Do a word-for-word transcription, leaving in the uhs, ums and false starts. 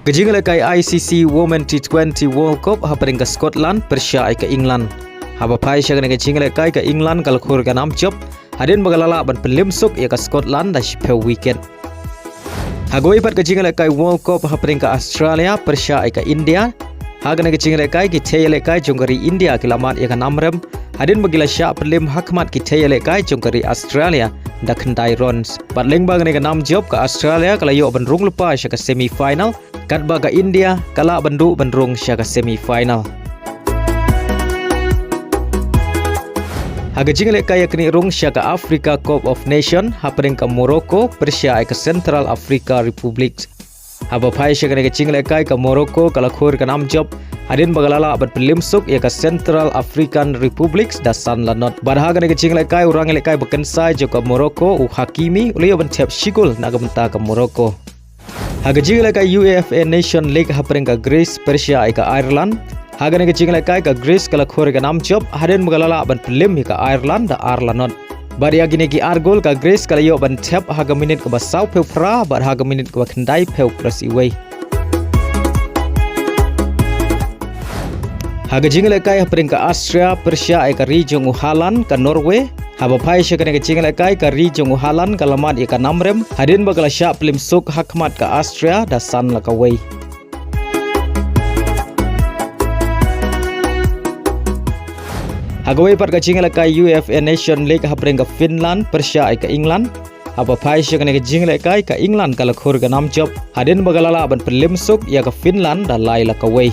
Ka jingïalehkai I C C Women T twenty World Cup hapdeng ka Scotland pyrshah ïa ka England. Haba phai sha kane ka jingïalehkai ka England ka la khur ka nam jop hadien ba ka la lah ban pynlip suk ïa ka Scotland da shiphew wicket. Ha kawei pat ka jingïalehkai World Cup hapdeng ka Australia pyrshah ïa ka India. Ha kane ka jingïalehkai ki thei ïalehkai jong ka ri India ki la mad ïa ka nam rem hadien ba ki la shah pynlip hakhmat ki thei ïalehkai jong ka ri Australia da khyndai runs. Bad lyngba kane ka nam jop ka Australia ka la ïoh ban rung lypa sha ka semi final, katba ka India ka lah ban duh ban rung sha ka semi final. Ha ka jingïalehkai ïaknieh rung sha ka Africa Cup of Nation hapdeng ka Morocco pyrshah ïa ka Central Africa Republic. Haba phai sha kane ka jingïalehkai ka Morocco ka la khur ka nam jop hadien ba ka la lah ban pynlip suk ïa ka Central African Republic da san la not. Bad ha kane ka jingïalehkai u rangïalehkai ba kynsai jong ka Morocco u Hakimi u la ïoh ban thep shi kol na ka bynta ka Morocco. Ha ka jingïalehkai UEFA Nation League hapdeng ka Greece pyrshah ïa ka Ireland. Ha kane ka jingïalehkai ka Greece ka la khur ka nam jop hadien ba ka la lah ban pynlip ïa ka Ireland da ar la not. Bad ïa kine ki ar kol ka Greece ka la ïoh ban thep ha ka minit kaba sawphew phra bad ha ka minit kaba khyndaiphew plus iwei. Ha ka jingïalehkai hapdeng ka Austria pyrshah ïa ka ri jong u Haaland ka Norway. Haba phai sha kane ka jingïalehkai ka ri jong u Haaland ka la mad ïa ka nam rem hadien ba ka la shah pynlip suk hakhmat ka Austria da san la kawei. Ha kawei pat ka jingïalehkai UEFA Nation League hapdeng ka Finland pyrshah ïa ka England. Haba phai sha kane ka jingïalehkai ka England ka la khur ka nam jop hadien ba ka la lah ban pynlip suk ïa ka Finland da lai la kawei.